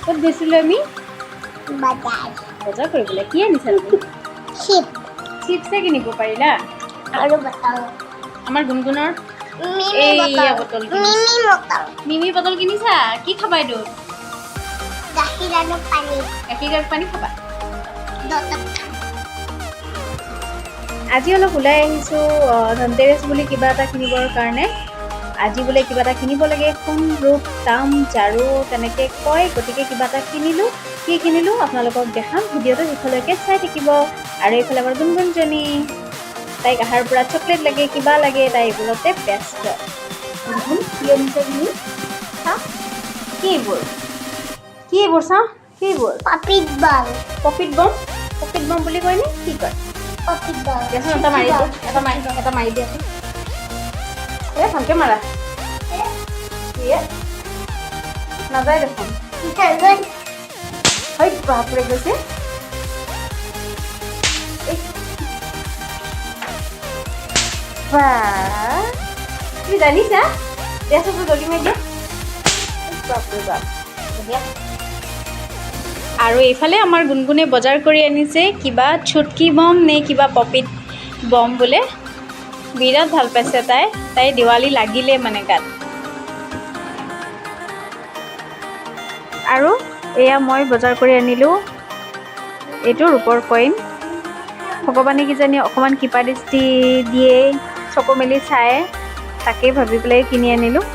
ক'ত গৈছিলোঁ আমি? বজাৰ। বজাৰ কৰিবলৈ। কি আনিছা তুমি? চিপ। চিপছে কিনিব পাৰিলা? আৰু বটল। আমাৰ গুণগুণৰ মিমি। এইয়া। বটল। বটল কিনিছে। মিমি বটল। মিমি বটল কিনিছা? কি খাবা এইটো? গাখীৰ আৰু পানী। গাখীৰ আৰু পানী খাবা? 10 টকা। আজি অলপ ওলাই আহিছোঁ ধনতেৰছ বুলি কিবা এটা কিনিবৰ কাৰণে। আজি বোলে কিবা এটা কিনিব লাগে, সোণ, ৰূপ, তাম, ঝাৰু তেনেকৈ কয়। গতিকে কিবা এটা কিনিলোঁ। কি কিনিলোঁ আপোনালোকক দেখাম, ভিডিঅ'টো শেষলৈকে চাই থাকিব। আৰু এইফালে আমাৰ গুণগুণজনী, তাইক অহাৰ পৰা চকলেট লাগে, কিবা লাগে, তাই এইবোৰতে ব্যস্ত। গুণগুণ, কি আনিছা তুমি? চাওঁ, কি এইবোৰ? কি এইবোৰ চাওঁ, কি এইবোৰ? পপিট বল। পপিট বম? পপিট বম বুলি কয়নে কি কয়? পপিট বল। দিয়াচোন, এটা মাৰি দিয়া, এটা মাৰি, এটা মাৰি দিয়াচোন। এ, ভালকে মাৰা। এ, নাযায় দেখোন। হয়, বাপৰে, গৈছে। এই, বাহ, তুমি জানিছা। দিয়াচোন, তই জলদি মাৰি দিয়া। এই, বাপৰে বাপ, বঢ়িয়া। আৰু এইফালে আমাৰ গুণগুণে বজাৰ কৰি আনিছে কিবা চুটকি বম নে কিবা পপিট বম বোলে। বিৰাট ভাল পাইছে তাই। তাই দিৱালী লাগিলে মানে গাত। আৰু এয়া মই বজাৰ কৰি আনিলোঁ এইটো ৰূপৰ কইন। ভগৱানে কিজানি অকণমান কৃপা দৃষ্টি দিয়ে, চকু মেলি চায়, তাকেই ভাবি পেলাই কিনি আনিলোঁ।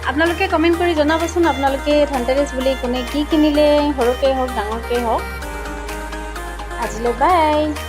আপোনালোকে কমেণ্ট কৰি জনাবচোন, আপোনালোকে ধনতেৰছ বুলি কোনে কি কিনিলে, সৰুকৈ হওক, ডাঙৰকৈ হওক। আজিলৈ বাই।